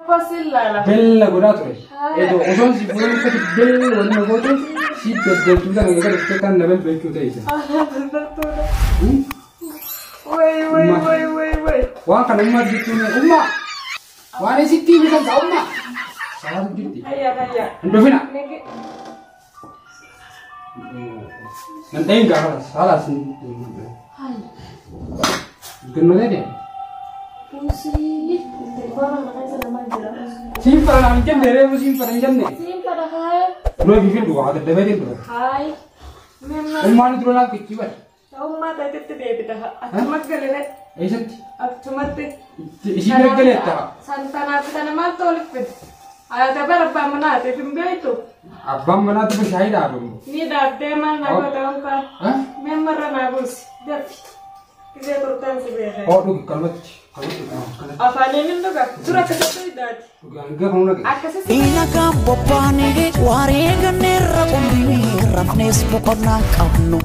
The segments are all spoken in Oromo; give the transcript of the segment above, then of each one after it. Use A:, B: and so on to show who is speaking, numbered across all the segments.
A: Kosi laala.
B: Bella godhaa ture. Edo osoon si fuudhan uffati bella waliin na goote si daddaltuu tana eega dhuftee kan na belbelchuu ta'e isa.
A: Balbaltuudha. Way way way way way.
B: Waan kana ummaa jechuun ummaa waan isitti himi kan ta'a ummaa. Sawaatu jirti.
A: Hayya hayya.
B: Hin dhufina.
A: Negi.
B: Nan ta'in gaafa saalaas. Gannoo ta'e.
A: Buusii. Telefoona kana keessa namaa jira.
B: Siin fara naan hin jenne, reefu siin fara hin jenne.
A: Siin fadha haay.
B: Dura bifin dhugaa daddabeetiin dura.
A: Haay. Memma.
B: Ummaan dura naaf kichii bari.
A: Ummaa ta'etti deebita. Achumatti galire.
B: Eessatti?
A: Achumatti.
B: Ishii bira galeetta.
A: Santanaaf tana maaltu oliif fide? Ayata bara abbaan manaatiif hin beektu.
B: Abbaan manaatu shaayii dhaabamu.
A: Ni dhaabdee maal na goota onkaan. Memmarra naa buusi. Dafi. Kisee turtaan si beekee.
B: Hoo, dhugi kalmatti. Kalmatti kanatti.
A: Afaaniin hin dhuga. Dura akkasitti hidhaati.
B: Dhugi hanga kan dhaqe.
A: Akkasitti.
C: Ilakaan bobbaanee wareeganneerra qumbii rafnees boqonnaa qabnu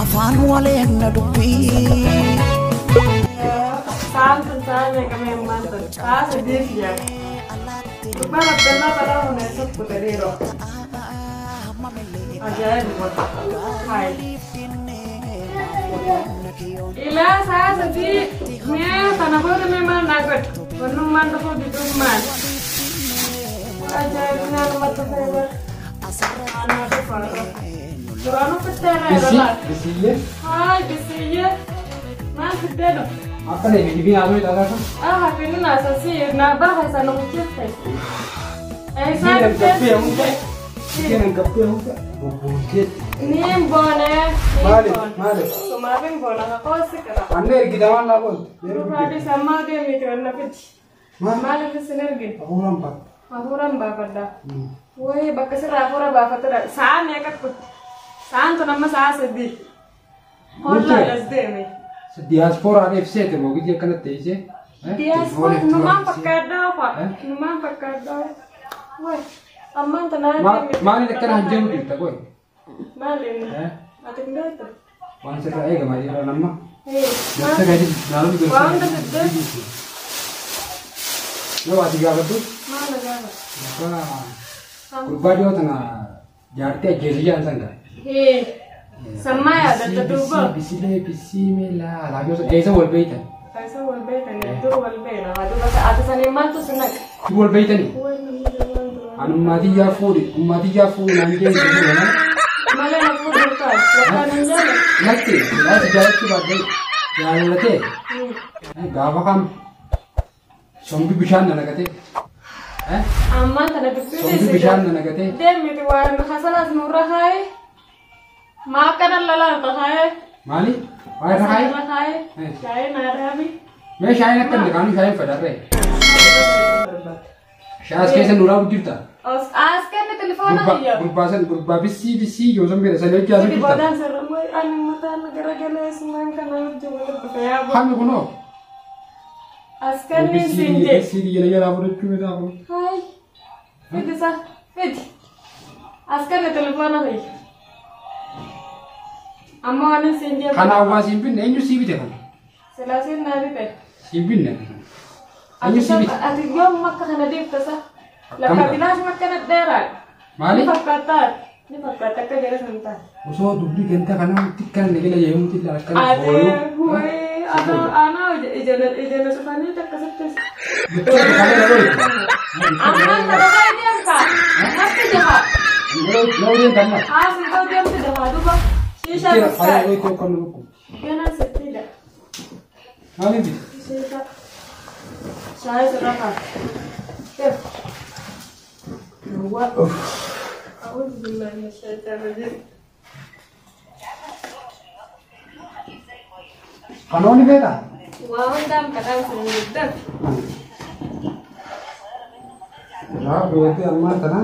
C: afaan waleenna dubbii.
A: Sa'aan tun sa'a meeqa meemmaan tun? Sa'a sadiif yaa. Gurbaan Abdallaa balaa humna isa kutaniiru. Ajaa'iba. Hayi. Ilaa sa'a 3 mee kana booda mee maal naa godhu? Wannummaan dhufuu diduun maal? Ajaa'iba, namatti dhufee bara. Anaa dhufa har'a. Duraan uffattee irraa yeroo
B: Bisi
A: laata.
B: bisiyyee.
A: Hayi, bisiyyee. Maal fiddee dhufe?
B: Akka na ifi haasoo ixaasaa kan.
A: Ah, hafini naasasii naa bara isa nu kuchifte. Eessaa
B: Isheen gabbee
A: dhuftee?
B: hunda. Isheen gabbee hunda. Bobboonteetti.
A: Niin boone.
B: Maaliif? Maaliif?
A: Sumaaf hin boona kakoosi qaba.
B: Anne ergita waan naa goote.
A: Durbaadhi sammaa deemiti wanna fidi.
B: Maal?
A: Maaliif isin ergine?
B: Hafuuraan baata.
A: Hafuuraan baafadha. Wayi, bakka sirraa hafuura baafatudha. Sa'a meeqa kutte? Sa'aan tun amma sa'a 3. Hollaa as deeme.
B: Diyaaspooraadhaaf seete moo gijee akkanatti teessee?
A: Diyaaspooraa numaan fakkaadhaa fa'a. Numaan fakkaadhaa. Wayi, ammaan tanaa deemiti.
B: Maaliin akkana hanjeemu jirta qoy?
A: Maaliin? Ati hin beektu?
B: Waan sirraa eegama yeroo amma.
A: Ee,
B: Gorsa gadi ilaaluu gorsa.
A: Waan hunda fiddee?
B: Yoo ati gaafadhu.
A: Maal na gaafata?
B: Gurbaa dhiyoo tana jaartii ajjeesee jaan san gaa.
A: Ee, sammaa yaadatta duuba.
B: Bisilee bisii meelaa alaabaa eessa wal beeytan?
A: Isa wal beekanii dur wal beena. Duuba ati saniin maaltu si naqa?
B: Dur wal beeytanii?
A: Wal namni duraan duraan.
B: Ani ummaatiyyaa fuudhi, ummaatiyyaa fuudhi naan jeen jedhu nama.
A: Malee na fuudhu ta'a. Lakkaan hin jaalladhu.
B: Lakki silaas jaalachuu baadhee jaalatee gaafa kam sombi bishaan na naqatee.
A: Ammaan tana dubbii
B: Sombi bishaan na naqatee.
A: Deemiti waan hasanaas nurra kaaye. Maa akkana lalaalta kaaye.
B: Maali? Waa irra kaaye?
A: Irra kaaye. Shaayii naa dhaabi.
B: Mee shaayiin akka hin kaanu shaayiin fedharree. Shaayii as keessa nuraa jirta.
A: As kenni telefoona kiyya.
B: Gurbaa san gurbaa bissii bissii yoo san bira sanii hojii asii
A: Sidi
B: jirta.
A: boodaan sirra mooy ani mataan garagalee sumaan kana hojii walitti dhufe yaa boo.
B: Hammi kunoo.
A: As kenni
B: Bissii
A: siin jee.
B: bissii biyya jalaa fudhachuu beekaa kun.
A: Hayi. Fidi sa fidi. As kenni telefoona kiyya. Amma waan siin jee.
B: Kana waa siin binne, eenyu sii bite kana?
A: Silaasiin naa bite.
B: Siin binne. Eenyu sii bite?
A: Ati yoom akka kana deemta sa?
B: Akkam
A: Lakka
B: qaba?
A: bilaash akkana dheeraa.
B: Maali?
A: Ni fakkaata. Ni fakkaata akka jala san taate.
B: Osoo dubbii ganda kanaa xiqqaan nagela yeemuuti illee akkana
A: Ati
B: booyuu.
A: wayi ana ija ija cufanii akkasitti. Ammaan kana baay'ee deemta. Natti jaha.
B: Lawreen tamma.
A: Haasi koo deemti jaha duuba. Shiishaa
B: Kira
A: biskaa.
B: faaya wayii tokko nu dhukku.
A: Ganaa sittiidha.
B: Maaliif bite?
A: Shiishaa. Shaayii sirra kaa'u. Deem. Yawwa. أعوذ بالله من الشيطان الرجيم.
B: Kanoonni beekaa?
A: Waa hundaan kadhaan sun guddan.
B: Yaa beekte ammaa tana.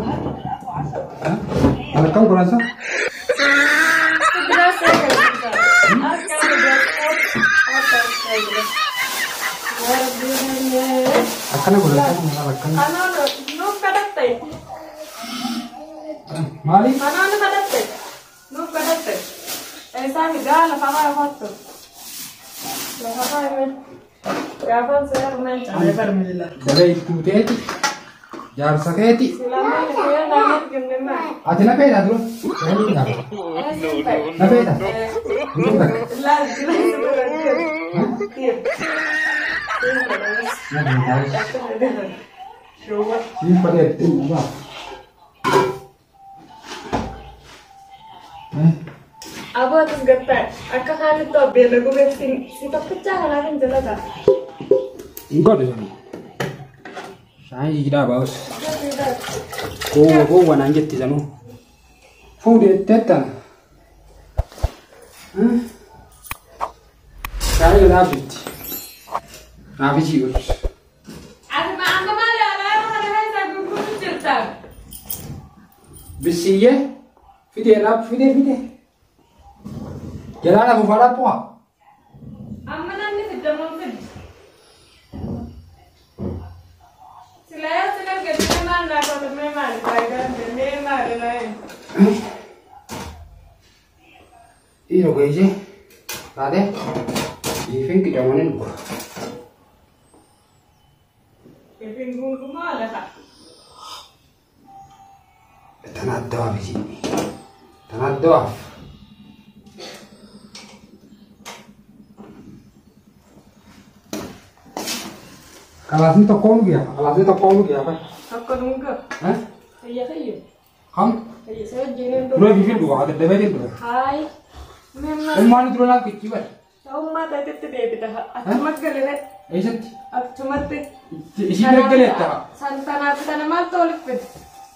B: Kan akkam godhansa?
A: Biraa seegaa. Akka biraa akka seegaa. Yaa Rabbi.
B: Akkana godhansa maal akkana?
A: Kanoon nuuf kadhatte.
B: Maali?
A: Kanoon kadhatte. Nuuf kadhatte. Eessaa fidaa lafa haa hottu. Lafa haa hime. Gaafan seera meen cabee barmiila.
B: Dabee guuteeti. Jaarsa keeti.
A: Silaa maali fayyaan naan argamne maali?
B: Ati na feetaa dura? Shaayii dhaaba. Na feetaa? Hin takka.
A: Laal jireenya dura deemu.
B: Na feetaa. Siin fadhee ittiin dhugaa.
A: Abootis gattaa akka haalitti abbeela gubeef si tokkichaa kanaaf hin jalata.
B: Hin godhu sani. Shaayii jidhaa baa'us. Gowwa gowwa naan jetti sanuu. Fuudhee tettana. Shaayii dhaabbitti. Naaf isii godhus.
A: Ati amma maali alaabaa kana keessa gurgurutu jirta?
B: Bisiyyee fidee dhaab fidee fidee. Jalaa lafa faadhaa bu'a.
A: Amma namni fiddamuun fiddi. Silaa yoo sin argatte maal naa goota mee maali faayidaan mee maali laa'een?
B: Dhiira goyisee taatee dhiifin qicamanii dhuga.
A: Ifin gungumaa lafa.
B: Tanaaf dawaaf isii. Tanaaf dawaaf. Kalaasni tokko nu giyaafa. Kalaasni tokko nu giyaafa.
A: Tokko dunga. Fayya fayyu.
B: Kam?
A: Fayya isa wajjin
B: Dura bifin dhuga. Daddabeetiin dhuga.
A: Haay. Mee
B: Ummaan dura naaf kichii bari.
A: Ta'ummaa ta'etti deebita. Achumatti galire.
B: Eessatti?
A: Achumatti.
B: Ishii bira galeetta.
A: Santanaaf tana maaltu oliif fide?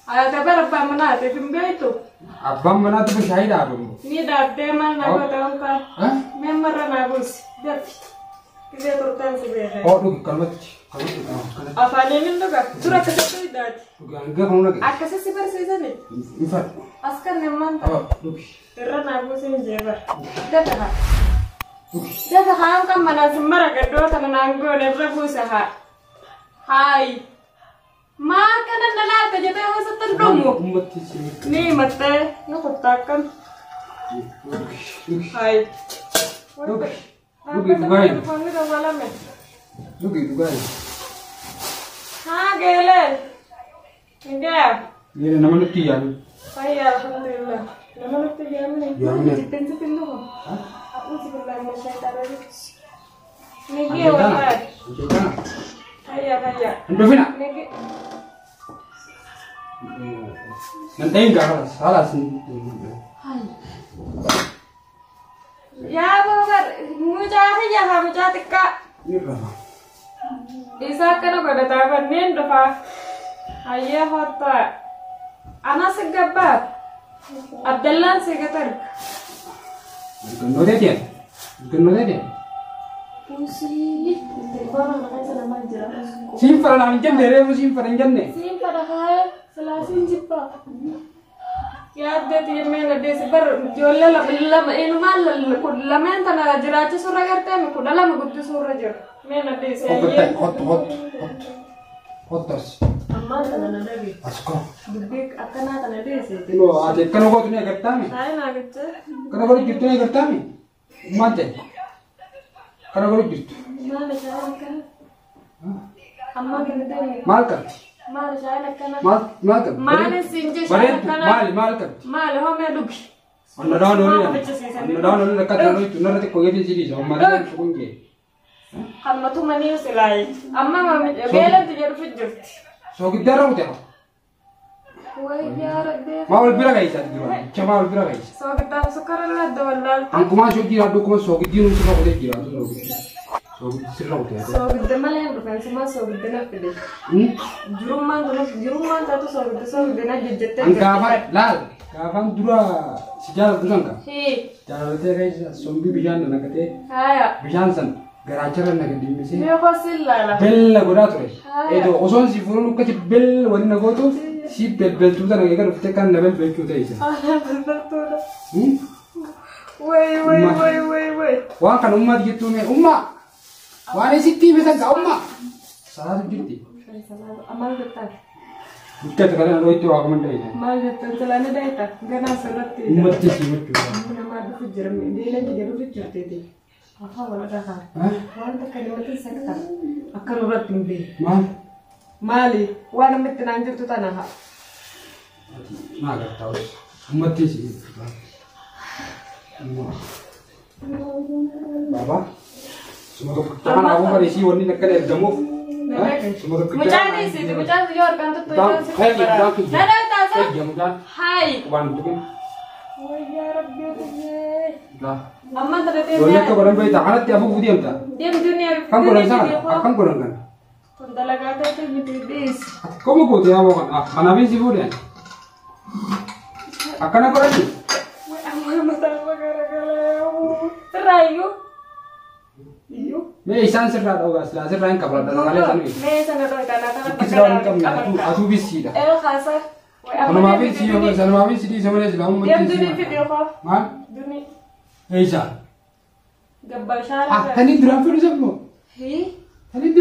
A: Ayata bara abbaan manaatiif hin beektu.
B: Abbaan manaatu shaayii dhaabamu.
A: Ni dhaabdee maal naa goota onkaa? Mee marra naa buusi. Dafi. Gizee turtaan si beekee.
B: Hoo dhugi kalmatti. Kalmatti kanatti.
A: Afaaniin hin dhuga. Dura akkasitti hidhaati.
B: Dhugi hanga kan nage.
A: Akkasi si barsiisani.
B: Hin fadhu.
A: As kan nemmaan ta'a.
B: Hoo dhugi.
A: Irra naa buusi hin jeebar. Dafa haa.
B: Dhugi.
A: Dafa haa kan manaa si mara gaddoo kana naan goone irra buusa haa. Haayi. Maa kana na laata jettee hoosatti hin dhumu.
B: Ummatti si.
A: Ni himattee ni kuttaa akkam.
B: Dhugi. Dhugi.
A: Haayi.
B: Dhugi. Dhugi dhugaa hin.
A: Telefoonni dawwalame.
B: Dhugi dhugaa hin.
A: Haa geelee. Ngaa.
B: Yeera nama nutti yaadu.
A: Fayyaa alhamdulillah. Nama nutti yaamne.
B: Yaamne.
A: Jitteen sitti hin dhufu. A'uuzu billahi mina shaytaani rajiim. Nigee wallahi. Fayyaa fayyaa.
B: Hin dhufina.
A: Nigee.
B: Nan ta'in gaafa haalaas.
A: Yaa boobar mucaa kiyya haa mucaa xiqqaa.
B: Ni rafa.
A: Isa akkana godhataa banneen dhufaa. Hayyee hottaa. Ana si gabbaa. Abdallaan si gatarga.
B: Mirgannoo ta'e. Mirgannoo ta'e.
A: Usii. Telefoona kana keessa namaa jira.
B: Siin fara naan hin jenne reefu siin fara hin jenne.
A: Siin fadha haa silaa siin jibbaa. Yaaddeeti yemmeen addeessi bar ijoollee lama lama eenyumaan lameen tana jiraachisurra gartee 12 guddisuurra jira. Meen addeessi
B: Hottu
A: hayyee.
B: hottu hottu hottu. Hottu as.
A: Ammaan tana na dhabe.
B: As koo.
A: Dubbii akkanaa tana deesseeti.
B: Iloo ati akkana gootu ni agartaami.
A: Taa'ee naa gachee.
B: Akkana godhu jirtu ni agartaami. Maal ta'e? Akkana godhu jirtu.
A: Maali shaayiin akkana? Ammaan kana deeme.
B: Maal qabdi?
A: Maali shaayiin akkana?
B: Maal maal qabdi?
A: Maali siin jee shaayiin
B: Bareeddu
A: akkana?
B: maali maal qabdi?
A: Maali hoomee dhugi.
B: Anna daan olii
A: Maal fichisiisan?
B: anna daan olii akka ta'an jechuun narra xiqqoo geetiin si dhiisa. Amma daan shukuun jee.
A: Hammatu manii silaayi. Amma beelanti jedhu jirti.
B: Soogiddarra kute haa.
A: Wayyaa rabbee.
B: Maa wal bira gahiisa dura. Chamaa wal bira gahiisa.
A: Soogiddaaf sukkaara illee adda wallaalta.
B: Ankumaa shoojii jiraadhu akkuma soogiddiin sirra kutee jira. Soogiddi sirra kutee.
A: Soogidda malee hin dhufeen sumaa soogidda na fide. Jirummaan kunis jirummaan taatu soogidda soogidda na jejjettee
B: An gaafa laal gaafaan dura si jaalladhu san qaba.
A: Hii.
B: Jaalatee keessa sombii bishaan na naqatee
A: Haaya.
B: bishaan san garaacharra na gadhiisee
A: Mee kosin laala.
B: bella godhaa ture.
A: Haaya.
B: Eedoo osoon si furuun akkasi bella waliin na gootuuf si belbeltuu tana eega dhuftee kan na belbelchuu ta'e isa.
A: Haala belbeltuudha. Way way way way way.
B: Waan kan ummaati jettuu mee ummaa waan isitti hime san gaa ummaa. Salaatu jirti.
A: Maal jettan?
B: Guddate kana yeroo itti waa kaman ta'e.
A: Maal jettan silaani daayita ganaa sirratti.
B: Ummatti si gochuudha.
A: Namaa dhufu jira beelan jira dhufu jirteeti. Afaan wal dhahaa. Waan takka namatti sakta. Akka nurratti hin beeku.
B: Maal?
A: Maali? Waan amma itti naan jirtu tana haa.
B: Maa gartaa os. Ummatti si. Baba. Suma tokko kana abu bareesii wanni akkana ergamuuf. Suma tokko.
A: Mucaan dhiisiti, mucaan yoo harkaan tuttu
B: Mucaan-
A: ijoon
B: Hey,
A: sitti
B: mucaan kiyya.
A: Na dhawtaa sa?
B: Kiyya mucaan.
A: Hayi.
B: Waan tuqin.
A: Wayyaa rabbii kiyyee.
B: Laa.
A: Amman tana
B: Ijoollee akka
A: deemee.
B: godhan beektaa kanatti afuuf deemta.
A: Deemtuu ni
B: Kan godhan sana akkam godhan kana.
A: Kun dalagaa ta'e miti dhiisi.
B: Ati koma goote yaa boo kana. Kanaafin si fuudhan. Akkana godhani.
A: Way amma mataa garagalee. Sirraa iyyuu. Iyyuu.
B: Mee isaan sirraa dhoogaa silaa sirraa hin qabladha malee sanuu.
A: Mee sana dhooyta naa kana
B: Bakki silaa hin qabne atuu bisiidha.
A: Ee kaasa.
B: Kanumaafin si yoo sanumaafin si dhiisa malee silaa ummatti
A: Deemtuu
B: si.
A: ni fidi koo.
B: Maal?
A: Duni.
B: Eessa?
A: Gabbaa shaara.
B: Ah, tani duraan fedhu sabbo.
A: Hii.
B: Tani duraan.